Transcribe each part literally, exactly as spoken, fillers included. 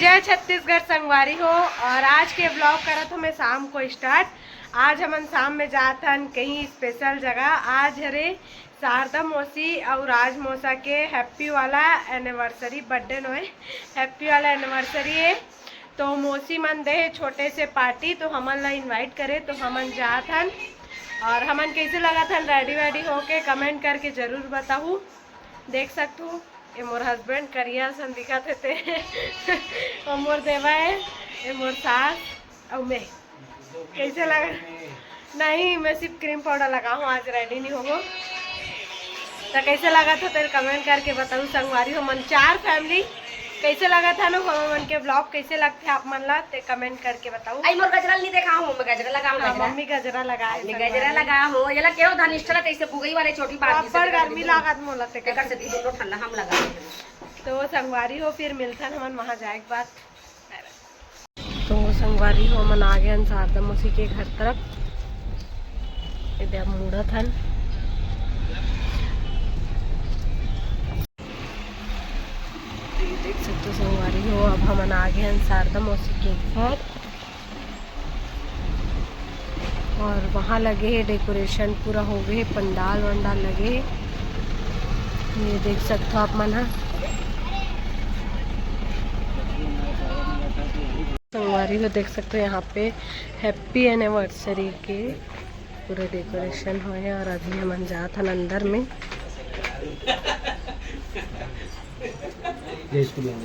जय छत्तीसगढ़ संगवारी हो। और आज के ब्लॉग करत हो मैं शाम को स्टार्ट। आज हमन शाम में जात हन कहीं स्पेशल जगह। आज हरे शारदा मौसी और राज मौसा के हैप्पी वाला एनिवर्सरी, बर्थडे नोए, हैप्पी वाला एनिवर्सरी है। तो मौसी मन दे हे छोटे से पार्टी, तो हमन ला इनवाइट करे, तो हमन जात हन। और हमन कैसे लगत हन रेडी वेडी होके, कमेंट करके जरूर बताहू। देख सकत हो, ये मोर हस्बैंड करिया सन दिखत हे ते। और मोर देवा है, ये मोर सास और मैं। कैसे लगा? नहीं, मैं सिर्फ क्रीम पाउडर लगा हूँ, आज रेडी नहीं होगो। तो कैसे लगा था तेरे, कमेंट करके बताऊ संगवारी हो मन, चार फैमिली। कैसे लगा था ना हमन के ब्लॉग, कैसे लगथे आप मन ला, ते कमेंट करके बताऊ। आई मोर गजरा नहीं देखा हूँ, मैं गजरा लगा हूँ, हाँ, गजरा। मम्मी गजरा लगा है, मैं गजरा संगवारी। लगा हूँ, ये ला केहो धनिष्ठा ला तैसे बुगई वाले छोटी बात प्रॉपर गर्मी लागत मोला ते एकर से भी दोनों ठंडा हम लगा हूँ। तो संगवारी हो, फिर मिलथन हमन वहाँ जाए के बाद। तो संगवारी हो, हमन आ गए हन शारदा मौसी के घर तरफ। एदे अब मुड़त हन। ये देख सकते हो संगवारी हो, अब हमन आ गए हन शारदा मौसी के घर। और वहाँ लगे हे डेकोरेशन, पूरा हो गए हे, पंडाल वंडाल लगे हे। ये देख सकते हो आप मन ह संगवारी हो, देख सकते हो यहाँ पे हैप्पी एनिवर्सरी के पूरा डेकोरेशन होए हे। और अभी हमन जात हन अंदर में। जय श्री राम।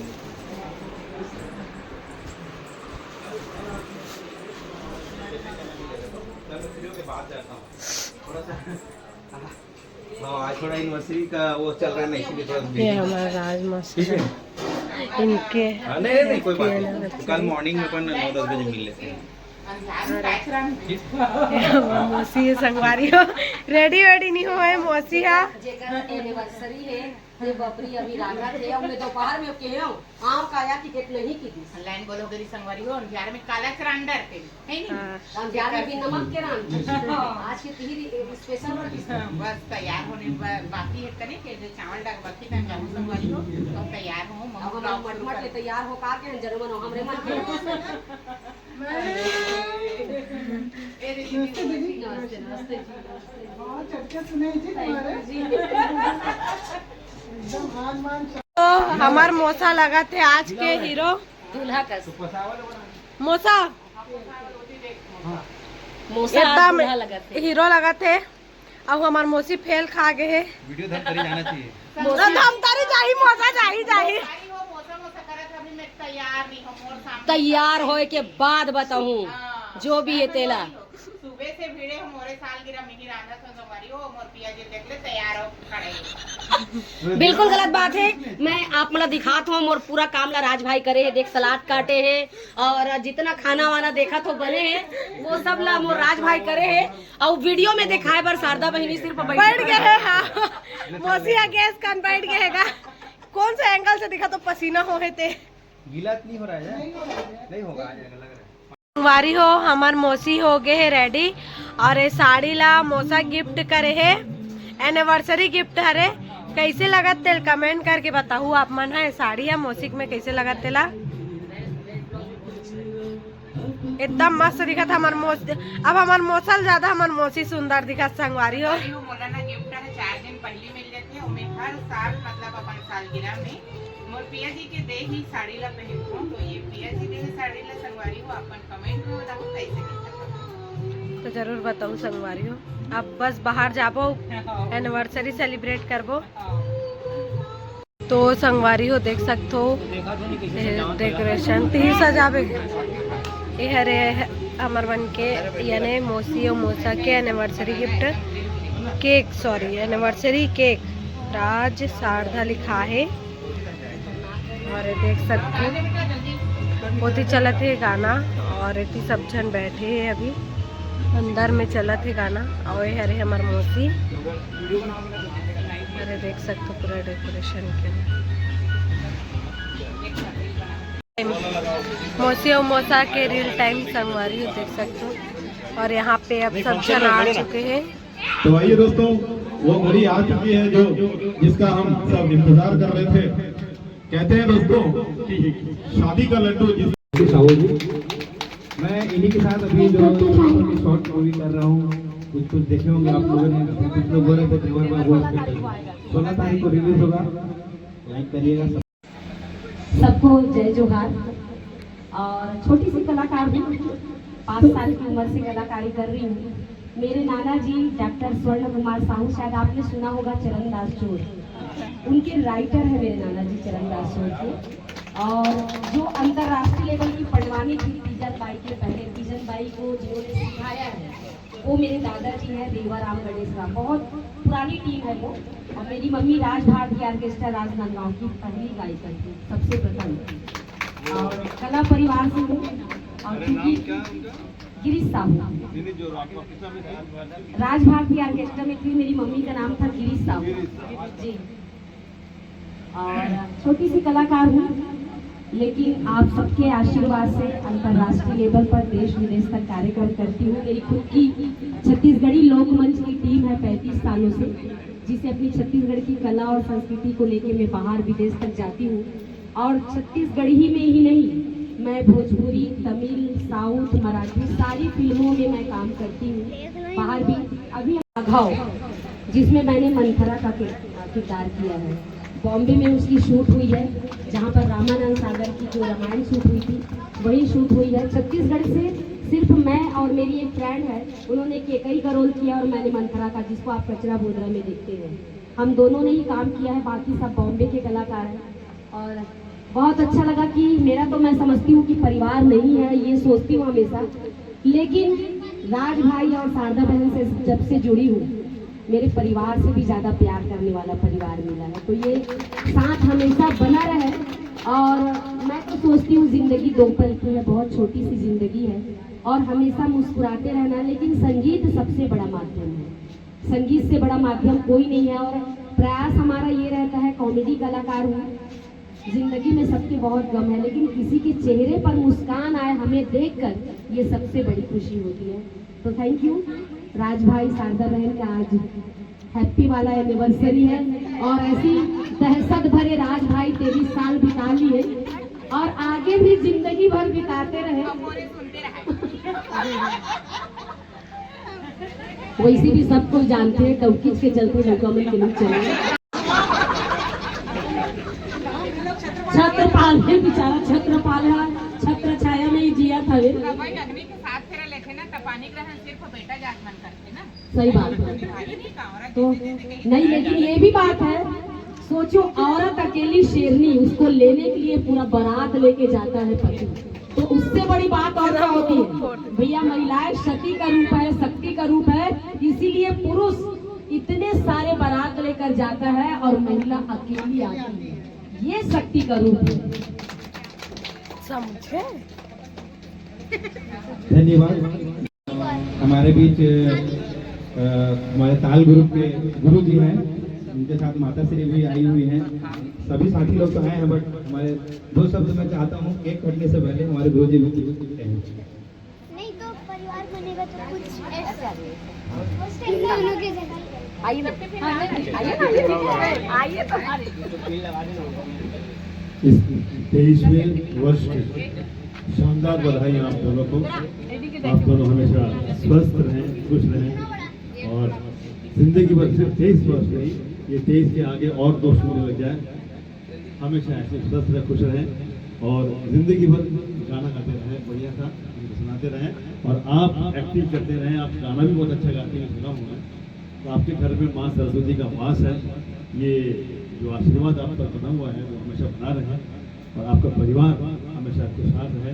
हाँ, आज थोड़ा एनिवर्सरी का वो चल रहा है ना, इसीलिए थोड़ा ये busy। हमारा राज मौसी ठीक है। इनके हाँ, नहीं, नहीं, नहीं, कोई बात नहीं। एनिवर्सरी। कल मॉर्निंग में अपन नौ दस बजे मिल लेते हैं। ये हमार मौसी हे संगवारी हो, रेडी वेडी नहीं होए मौसी हा। जेकर एनिवर्सरी हे, ये बपरी अभी रांधत हे, अउ मैं दोपहर में कहे हूँ, आम का या टिकट नहीं की दिस। लाइन बोलो गरी संगवारी हो, अंधियार में काला चरान डरते, है नहीं? हाँ। अंधियार में भी नमक के रांध। आज के तिही स्पेशल रोटी। बस तैयार होने बा-, बाकी है तने के जो चावल डाल बाकी तन जामू संगवारी हो, तो तैयार हो, मम्मी अब हम vlog मट शुरू मट कर। ले तैयार हो का के जरूर मनो हमरे मन के। ए रे, नमस्ते दीदी। नमस्ते, नमस्ते जी, नमस्ते। बहुत चर्चा सुने जी तुम्हारे। जी। एकदम मान मान। तो हमार मौसा लगत हे आज के हीरो। दूल्हा कस। मौसा। मौसा एकदम दूल्हा लगत हे। हीरो लगत हे। अब हमार मौसी फेल खा गए हे। वीडियो धमतरी जाना चाहिए। मौसा धमतरी जाही, मौसा जाही, जाही। तैयार होए के बाद बताऊं, हाँ, जो भी है तेला। सुबह से भिड़े हो मोरे सालगिरह में ही रांधा संगवारी हो, मोर पिया जी देख ले, तैयार हो खड़े हो। बिल्कुल गलत बात है। मैं आप मन ला दिखात हूँ, मोर पूरा काम ला राज भाई करे है। देख, सलाद काटे है और जितना खाना वाना देखत हो बने है, वो सब ला मोर राज भाई करे है। और वीडियो में दिखाए बर शारदा बहिनी सिर्फ बैठ गए है। हाँ, मौसी या गैस कन बैठ गए है गा। कौन सा एंगल से दिखा तो पसीना हो है ते। गीला तो नहीं हो रहा है? नहीं होगा, आ जाएगा, लग रहा है। संगवारी हो, हमर मौसी हो गए हे रेडी और ये साड़ी ला मौसा गिफ्ट करे हे, एनिवर्सरी गिफ्ट हरे। कैसे लगत तेल कमेंट करके बताहू आप मन ह। ये साड़ी ह मौसी में कैसे लगत तेला, एकदम मस्त दिखत हमर मौस-, अब हमर मौसा ले ज्यादा हमर मौसी सुंदर दिखत संगवारी हो। अरे, वो मोला ना गिफ्ट है, चार दिन पहले मिल जाते हैं, उन्हें हर साल मतलब अपन सालगिरह में मोर पिया जी के दे ही साड़ी ला पहनथों, तो ये पिया जी दे ही साड़ी ला संगवारी हो अपन कमेंट में बताओ कैसे दिखत हे। तो जरूर बताओ संगवारी हो, अब बस बाहर जाबो, हाँ। एनिवर्सरी सेलिब्रेट करबो। हाँ। तो संगवारी हो देख सकथो, देखा तो नहीं कैसे ए, सजावट डेकोरेशन तीन सजावे। ये हरे हमर मन के याने मौसी और मौसा के anniversary gift cake, sorry anniversary cake Raj Sharda लिखा है। और ये देख सकते हो, ओती चलत हे गाना और एती सब झन बैठे हैं अभी। अंदर में चलत हे गाना। और ये हरे हमर मौसी, अरे देख सकते हो पूरा डेकोरेशन के। मौसी और मौसा के रियल टाइम संगवारी हो देख सकते हो। और यहाँ पे अब सब झन आ चुके हैं। तो आइए दोस्तों, वो घड़ी आ चुकी है जो, जिसका हम सब इंतजार कर रहे थे। कहते हैं दोस्तों कि शादी का लड्डू जिस साहू जी, मैं इन्हीं के साथ अभी जो शॉर्ट मूवी कर रहा हूँ, कुछ कुछ देखे होंगे आप लोगों ने, अभी कुछ लोग बोल रहे थे देवर बाबू हॉस्पिटल, सोलह तारीख को रिलीज होगा, लाइक करिएगा। सबको जय जोहार। और छोटी सी कलाकार हूँ, पाँच साल की उम्र से कलाकारी कर रही हूँ। मेरे नाना जी डॉक्टर स्वर्ण कुमार साहू, शायद आपने सुना होगा, चरण दास चोर, उनके राइटर है मेरे नाना जी चरण दास चोर के। और जो अंतर्राष्ट्रीय लेवल की पंडवानी थी तीजन बाई के पहले, तीजन बाई को जिन्होंने सिखाया है, वो मेरे दादाजी हैं रेवा राम गणेश राम, बहुत पुरानी टीम है वो। और मेरी मम्मी राज भारती ऑर्केस्ट्रा राजनांदगांव की पहली गायिका थी, सबसे प्रथम। और कला परिवार से हूँ। और चूंकि गिरीश साहू, राज भारती ऑर्केस्ट्रा में थी, मेरी मम्मी का नाम था गिरीश साहू जी। और छोटी सी कलाकार हूँ, लेकिन आप सबके आशीर्वाद से अंतर्राष्ट्रीय लेवल पर देश विदेश तक कार्यक्रम करती हूँ। मेरी खुद की छत्तीसगढ़ी लोकमंच की टीम है पैंतीस सालों से, जिसे अपनी छत्तीसगढ़ की कला और संस्कृति को लेकर मैं बाहर विदेश तक जाती हूँ। और छत्तीसगढ़ी में ही नहीं, मैं भोजपुरी, तमिल, साउथ, मराठी सारी फिल्मों में मैं काम करती हूँ बाहर भी। अभी अघाव, जिसमें मैंने मंथरा का किर- किरदार किया है, बॉम्बे में उसकी शूट हुई है, जहाँ पर रामानंद सागर की जो रामायण शूट हुई थी, वही शूट हुई है। छत्तीसगढ़ से सिर्फ मैं और मेरी एक फ्रेंड है, उन्होंने केकई का रोल किया और मैंने मंथरा का, जिसको आप कचरा बोदरा में देखते हैं। हम दोनों ने ही काम किया है, बाकी सब बॉम्बे के कलाकार हैं। और बहुत अच्छा लगा कि मेरा तो, मैं समझती हूँ कि परिवार नहीं है, ये सोचती हूँ हमेशा, लेकिन राज भाई और शारदा बहन से जब से जुड़ी हूँ, मेरे परिवार से भी ज्यादा प्यार करने वाला परिवार मिला है। तो ये साथ हमेशा बना रहे। और मैं तो सोचती हूँ जिंदगी दो पल की है, बहुत छोटी सी जिंदगी है और हमेशा मुस्कुराते रहना है। लेकिन संगीत सबसे बड़ा माध्यम है, संगीत से बड़ा माध्यम कोई नहीं है। और प्रयास हमारा ये रहता है, कॉमेडी कलाकार हूँ, जिंदगी में सबके बहुत गम है, लेकिन किसी के चेहरे पर मुस्कान आए हमें देखकर, ये सबसे बड़ी खुशी होती है। तो थैंक यू राज भाई, शारदा बहन का आज हैप्पी वाला एनिवर्सरी है और ऐसी दहशत भरे राज भाई तेईस साल बिता लिए और आगे भी जिंदगी भर बिताते रहे। वैसे भी सब कोई जानते हैं, डौकी के चलते नौका में के लोग चले। छत्रपाल है बेचारा, छत्रपाल है, छत्र छाया में ही जिया था वे। भाई अग्नि के साथ फेरा लेते ना, त पानी ग्रहण सिर्फ बेटा जात मन करते ना। सही बात है। तो नहीं, लेकिन ये भी बात है, सोचो, औरत अकेली शेरनी, उसको लेने के लिए पूरा बारात लेके जाता है पति, तो उससे बड़ी बात और क्या होती है भैया? महिलाएं शक्ति का रूप है, शक्ति का रूप है, इसीलिए पुरुष इतने सारे बारात लेकर जाता है और महिला अकेली आती है। ये शक्ति का रूप है। समझे? धन्यवाद। हमारे बीच अ, हमारे ताल ग्रुप के गुरु जी हैं, उनके साथ माता श्री भी आई हुई हैं। सभी साथी लोग तो आए हैं, बट हमारे दो शब्द मैं चाहता हूँ, केक कटने से पहले हमारे गुरु जी भी कुछ कहें। नहीं तो परिवार बनेगा तो कुछ ऐसा। इन दोनों के जगह। आइए ना, आइए ना, आइए ना, आइए तो। इस तेईसवें वर्ष की शानदार बधाई आप दोनों को। आप दोनों हमेशा स्वस्थ रहें, खुश रहें और जिंदगी भर सिर्फ तेईस वर्ष नहीं, ये तेईस के आगे और दो शून्य लग जाए, हमेशा ऐसे स्वस्थ रहें, खुश रहें और जिंदगी भर गाना गाते रहें, बढ़िया सा गीत सुनाते रहें। और आप एक्टिंग करते रहें, आप गाना भी बहुत अच्छा गाते हैं, सुना हूँ मैं। तो आपके घर में माँ सरस्वती का वास है, ये जो आशीर्वाद आप पर बना हुआ है वो हमेशा बना रहे और आपका परिवार हमेशा खुशहाल रहे,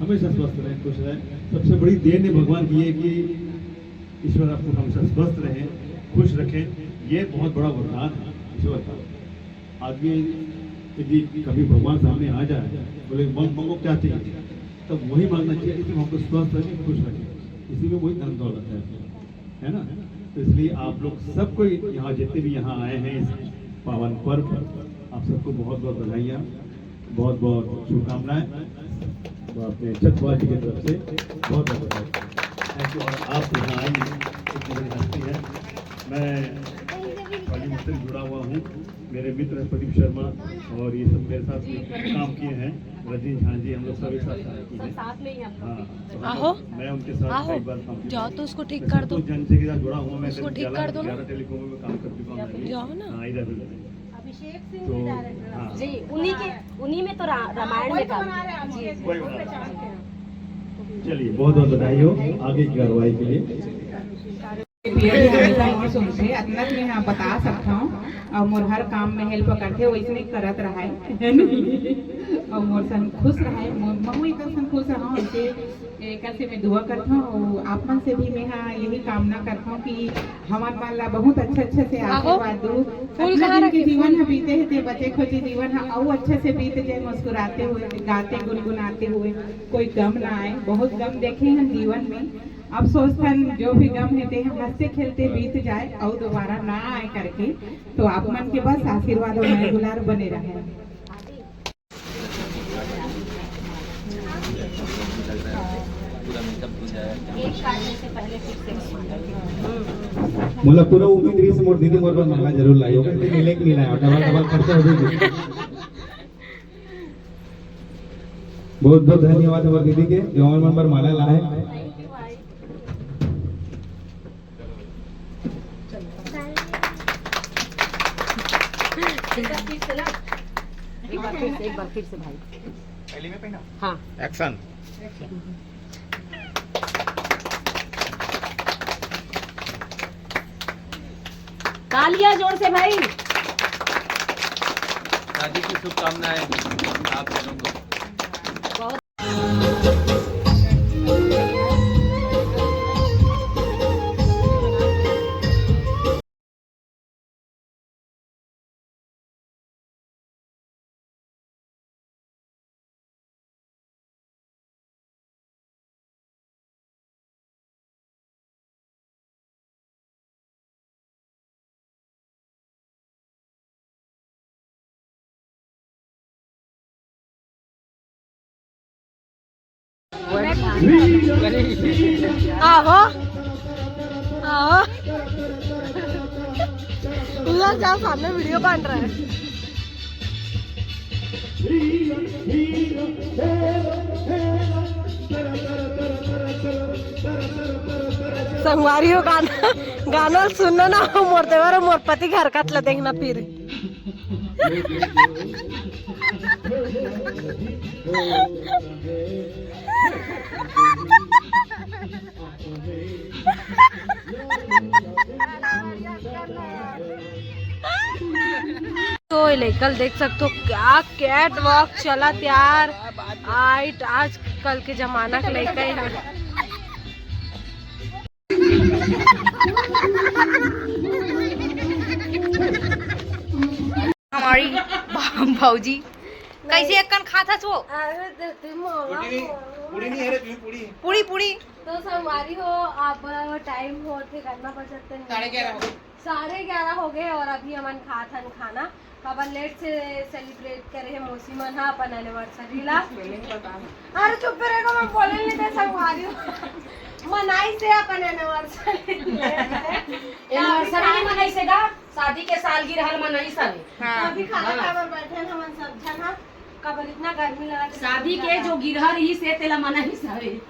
हमेशा स्वस्थ रहे, खुश रहे। सबसे बड़ी देन है भगवान की ये कि ईश्वर आपको हमेशा स्वस्थ रहे, खुश रखें, ये बहुत बड़ा वरदान है ईश्वर का। आदमी यदि कभी भगवान सामने आ जाए, बोले मन मांगो क्या चाहिए, तब वही मांगना चाहिए, इसमें हमको स्वस्थ रखें, खुश रखें, इसी में वही धन दौलत है, है ना? तो इसलिए आप लोग सबको, यहाँ जितने भी यहाँ आए हैं इस पावन पर्व पर, आप सबको बहुत बहुत बधाइयाँ, बहुत बहुत शुभकामनाएं। तो आपने छठ बाजी की तरफ से बहुत बहुत बधाई। Thank you. और आप यहाँ आई, इतनी बड़ी हस्ती है। मैं बॉलीवुड से जुड़ा हुआ हूँ, मेरे मित्र प्रदीप शर्मा और ये सब मेरे साथ काम किए हैं, रजनी झा जी, हम लोग सब एक साथ काम किए हैं। साथ में ही हम लोग हाँ, भी। तो हम आहो। लोग, मैं उनके साथ आहो। कई बार काम किया जाओ हूँ। तो उसको ठीक तो कर दो। संतोष जैन जी के साथ जुड़ा हूँ मैं, उसको करीब ठीक ग्यारह, कर दो ना। ग्यारह टेलीकॉम में काम कर चुका हूँ मैं अभी। जाओ ना। हाँ, इधर भी। अभिषेक सिंह तो, भी डायरेक्टर हैं। हाँ। जी, उन्हीं के, उन्हीं में तो रा-, रामायण में काम। जी, जी। वही बना रहे हैं। चलिए, बहुत बहुत बधाई हो आगे की कार्रवाई के लिए। पीरियड में हमेशा नहीं सुनते, अतना मैं हाँ बता सकता हूँ। और मोर हर काम में हेल्प करथे, वैसने करत रहे। और मोर सन खुश रहे, मोर महू एकर सन खुश रहा, ऐसे एकर से मैं दुआ करता हूँ। और आप मन से भी मैं हाँ यही कामना करता हूँ कि हमन मन ला बहुत अच्छा अच्छा से आहो। आशीर्वाद दो। फूल अतना कहाँ दिन के रखे? जीवन फूल। ह बीते हे, ते बचे खोचे जीवन ह अउ अच्छा से बीत जाए, मुस्कुराते हुए, गाते गुनगुनाते हुए, कोई गम ना आए। बहुत गम देखे हैं जीवन में, अब सोचथन जो भी गम हे ते ह हंसते खेलते बीत जाए अउ दोबारा ना आए करके। तो आप मन के बस आशीर्वाद और मया दुलार बने रहे। मोला पूरा उम्मीद रही से मोर दीदी मोर बर माला जरूर लाई, ओकर से मिले कि नहीं लाए, डबल डबल खर्चा हो जाएगी। बहुत बहुत धन्यवाद हमर दीदी के, जो हमर मन बर माला लाए। एक बार फिर से, एक बार फिर से, एक बार फिर से भाई। पहले मैं पहना? हाँ। एक्शन। तालियां जोर से भाई। शादी की शुभकामनाएं आप दोनों को। बहुत आहो, आहो। उधर जाओ, सामने वीडियो बन रहा है। संगवारी हो, गाना, गाना सुनना ना हो, मोर देवर, मोर पति घर काट ला देखना फिर। तो ये लइका ल देख सकथो, क्या कैट वॉक चलत यार। आइट, आजकल के जमाना के लइका हे। हमारी भा-, भौजी कैसे अक्कन खात हस वो? अरे दीदी, मोला पूरी नहीं, पूरी नहीं है रे, तुम्हें पूरी है। पूरी, पूरी। तो संगवारी हो, अब टाइम होत हे, कितना बजत हे? साढ़े ग्यारह हो गए। साढ़े ग्यारह हो गए और अभी हमन खात हन खाना। काबर लेट से सेलिब्रेट करे हे मौसी मन हा अपन एनिवर्सरी ला। अरे चुप रहे को, मैं बोले नहीं दे संगवारी हो। मनाइस हे अपन एनिवर्सरी। एनिवर्सरी नहीं मनाइस हे गा, शादी के सालगिरह ल मनाइस हवे। हाँ। अभी खाना हाँ। खाए बर बैठे हैं हमन सब झन हा। काबर इतना गर्मी लगा? शादी के जो गिरहर ही से तेला मना ही सारे।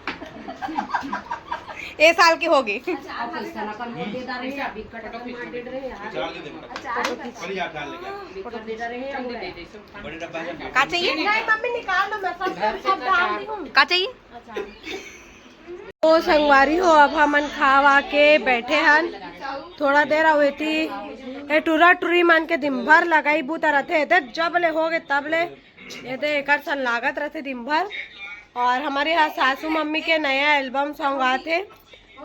ए साल के होगे। अच्छा, आप इस तरह का मोटे दार है, अभी कट कर मार दे रहे हैं यार। चार दे दे। अच्छा, आप चलिए आप डाल लेंगे। अभी कर दे रहे हैं। बड़े डब्बा है। का चाहिए? नहीं, मम्मी निकाल दो, मैं सब, सब डाल दी हूँ। का चाहिए? अच्छा। तो संगवारी हो, अब हमन खा वा के बैठे हन थोड़ा देर, अउ एती ए टुरा टुरी मन के दिन भर लगाई बूता रथे, एदे जब ले होगे तब ले एदे एकर सन लागत रथे दिन भर। और हमर यहाँ सासू मम्मी के नया एल्बम सॉन्ग आथे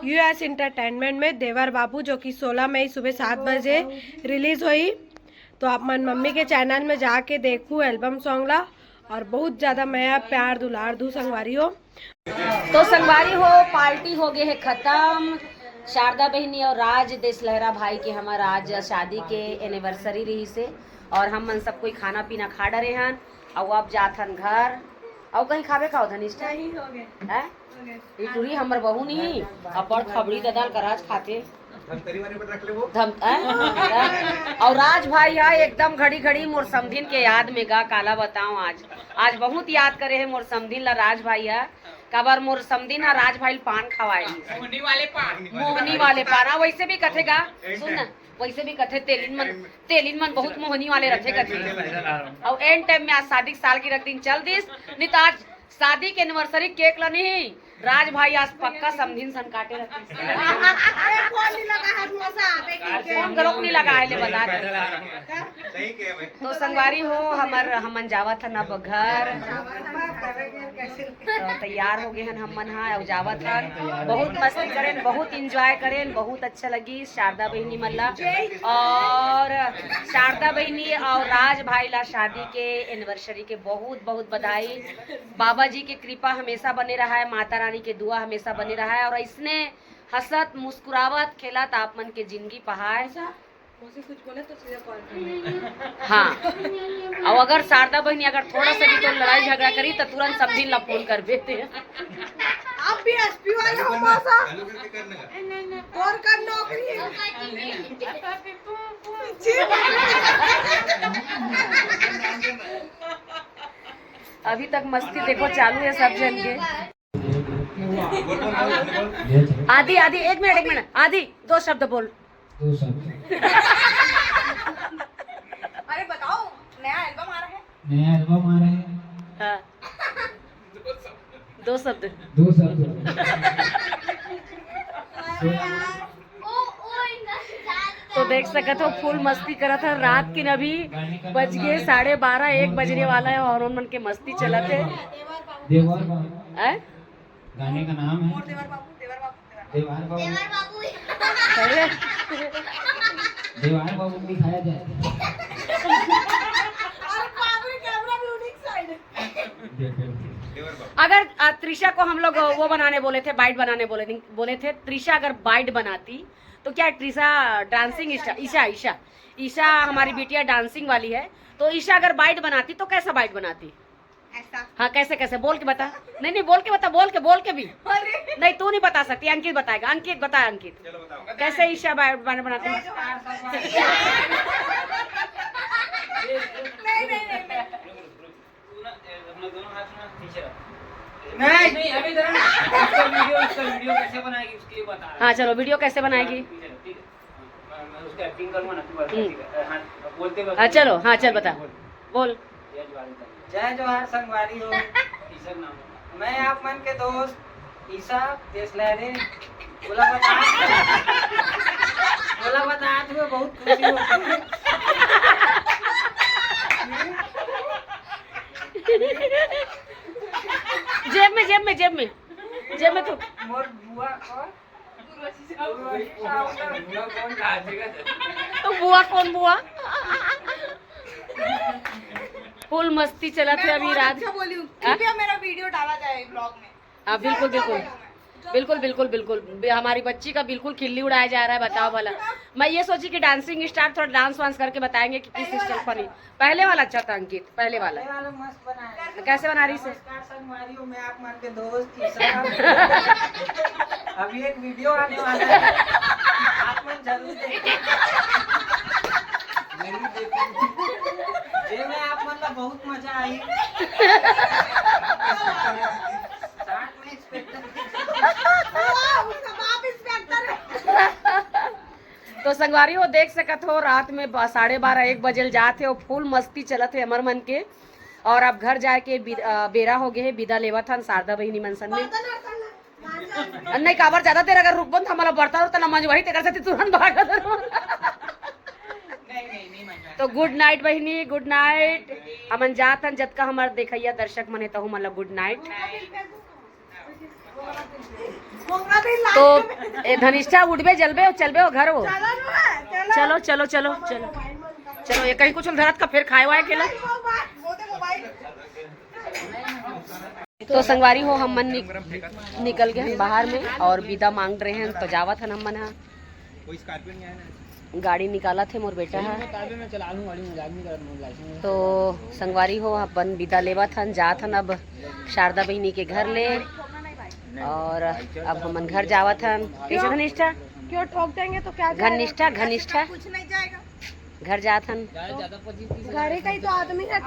यूएस एंटरटेनमेंट में देवर बाबू, जो कि सोलह मई सुबह सात बजे रिलीज होई। तो आप मन मम्मी के चैनल में जाके देखू एल्बम सॉन्ग ला, और बहुत ज्यादा मया प्यार दुलार दू संगवारी हो। तो संगवारी हो, पार्टी हो गए है खत्म। शारदा बहिनी और राज देश लहरा भाई के हमर आज शादी के एनिवर्सरी रही से, और हम मन सब कोई खाना पीना खा डरे हन, और अब जात हन घर। और कहीं खाबे खाओ धनिष्ठा? नहीं, हो गए। हैं? हो गए। ई टूरी हमर बहू नहीं, अपन खबड़ी ददाल कराज खाते। धम अउ राज भाई ह एकदम घड़ी घड़ी मोर समधिन के याद में गा, काला बताओ। आज आज बहुत याद करे हे मोर समधिन ला राज भाई ह। काबर मोर समधिन ह राज भाई ल पान खवाए। मोहनी वाले पान। मोहनी वाले पान। हाँ, वैसे भी कथे गा। सुन ना, वैसे भी कथे, तेलिन मन, तेलिन मन बहुत मोहनी वाले रथे कथे। अउ एंड टाइम में आज शादी के सालगिरह दिन चल दिस, नहीं तो आज शादी के एनिवर्सरी केक ला नहीं, राज भाई आज पक्का समधिन सन काटे रहते। फोन गलत नहीं लगा है, ले बता दे। तो संगवारी हो, हमर हमन जावत हन अब घर। तो तैयार हो गए हन हमन हा, अउ जावत हन। बहुत मस्ती करेन, बहुत एंजॉय करेन, बहुत अच्छा लगी शारदा बहिनी मन ला। और शारदा बहिनी और राज भाई ला शादी के एनिवर्सरी के बहुत बहुत बधाई। बाबा जी के कृपा हमेशा बने रहा है, माता रानी के दुआ हमेशा बने रहा है, और ऐसने हंसत मुस्कुरावत खेलत आप मन के जिंदगी पहाड़। मौसी कुछ बोले तो सीधा कॉल कर। हाँ, और अगर शारदा बहिनी अगर थोड़ा सा भी तो लड़ाई झगड़ा करी तो तुरंत समधिन ला फोन कर देते हैं। आप भी एसपी वाले हो मौसा। और कर नौकरी है। अभी तक मस्ती देखो चालू है सब जन के। आदि, आदि, एक मिनट, एक मिनट, आदि, दो शब्द बोल। दो शब्द। अरे बताओ, नया एल्बम आ रहा है। नया एल्बम आ रहा है। हाँ। दो शब्द। दो शब्द। तो देख सकत हो, फुल मस्ती करत हे। रात के अभी बज गए साढ़े बारह, एक बजने वाला है और उन मन के मस्ती चलत है। देवर बाबू। हैं? गाने का नाम है मोर देवर बाबू, देवर बाबू, देवर बाबू। देवर बाबू। अरे। देवर बाबू दिखाया जाए। अरे बाप रे, कैमरा भी उन्हीं की साइड है। देवर बाबू। अगर अ, त्रिशा को हम लोग वो बनाने बोले थे, बाइट बनाने बोले थे, बोले थे, त्रिशा अगर बाइट बनाती तो क्या त्रिशा डांसिंग स्टार, ईशा, ईशा, ईशा हमारी बिटिया डांसिंग वाली है, तो ईशा अगर बाइट बनाती तो कैसा बाइट बनाती? ऐसा। हाँ, कैसे, कैसे? बोल के बता। नहीं, नहीं, बोल के बता, बोल के, बोल के भी। अरे। नहीं, तू नहीं बता सकती, अंकित बताएगा। अंकित, बता, अंकित। चलो, बताओ। कैसे ईशा बा-, बन-, बनाती है? नहीं, नहीं, नहीं, नहीं। तू ना, ए, अपना दोनों हाथ ना पीछे रख। नहीं। नहीं, अभी जरा ना, उसका वीडियो, उसका वीडियो कैसे बनाएगी, उसके लिए बता। हाँ, चलो, वीडियो कैसे बनाएगी? पीछे रख, ठीक है। मैं, मैं उसका एक्टिंग करूंगा ना, तू बस हम्म। ठीक है। हाँ, बोलते वक्त हाँ, चलो, हाँ, चल, बता। बोल। बोल। जय जोहार संगवारी हो। ईशा नाम है। मैं आप मन के दोस्त ईशा देशलहरे। बोला बता, बोला बता, तुम्हें बहुत खुशी होती है। जेब में, जेब में, जेब में, जेब में तो। मोर बुआ और तो बुआ कौन बुआ? फुल मस्ती चलत है अभी रात। अच्छा बोली हूँ, हाँ? कृपया मेरा वीडियो डाला जाए ब्लॉग में। हाँ, बिल्कुल, बिल्कुल। बिल्कुल, बिल्कुल, बिल्कुल। बे-, हमारी बच्ची का बिल्कुल खिल्ली उड़ाया जा रहा है, बताओ भला। मैं ये सोची कि डांसिंग स्टार थोड़ा डांस वांस करके बताएंगे कि किस स्टाइल फनी। पहले वाला अच्छा था अंकित, पहले वाला। पहले वाला मस्त बनाया। कैसे बना रही से? नमस्कार संगवारी हो, मैं आप मन के दोस्त ईशा। अभी एक वीडियो आने वाला है, आप मन जरूर देखें। जरूर देखें। ये में आप मन ला बहुत मजा आई। साथ में इंस्पेक्टर। उसका बाप इंस्पेक्टर है। तो संगवारी हो, देख सकत हो, रात में ब-, साढ़े बारह, एक बजे ल जात हे, और फुल मस्ती चलत हे हमर मन के। और अब घर जाए के बि-, अ, बेरा हो गए हे, बिदा लेवत हन शारदा बहिनी मन सन में। अ, नहीं, काबर ज्यादा देर अगर रुकबन, तो हमारा बर्तन उर्तन मंजवाही, तेकर सेती तुरंत भागत हन। तो गुड नाइट बहिनी, गुड नाइट। हमन जात हन, जतका हमर देखैया दर्शक मन हे, तहु मन ला गुड नाइट। तो ए धनिष्ठा, उठबे, जलबे, चलबे हो घर हो। चलो, चलो, चलो, चलो। चलो, ये कहीं कुछ धरत का फिर खाए वाए के ला। तो संगवारी हो, हमन निक-, निकल गए हन बाहर में और बिदा मांग रहे हैं, तो जावत हन हमन हा। गाड़ी निकालत हे मोर बेटा हा। तो संगवारी हो, अपन बिदा लेवत हन, जात हन अब शारदा बहिनी के घर ले। और अब हमन घर जावत हन। कैसे धनिष्ठा? क्यों ठोक देंगे तो क्या जाएगा? घनिष्ठा, घनिष्ठा। कुछ नहीं जाएगा। घर जाथन। घर ही का ही तो आदमी है।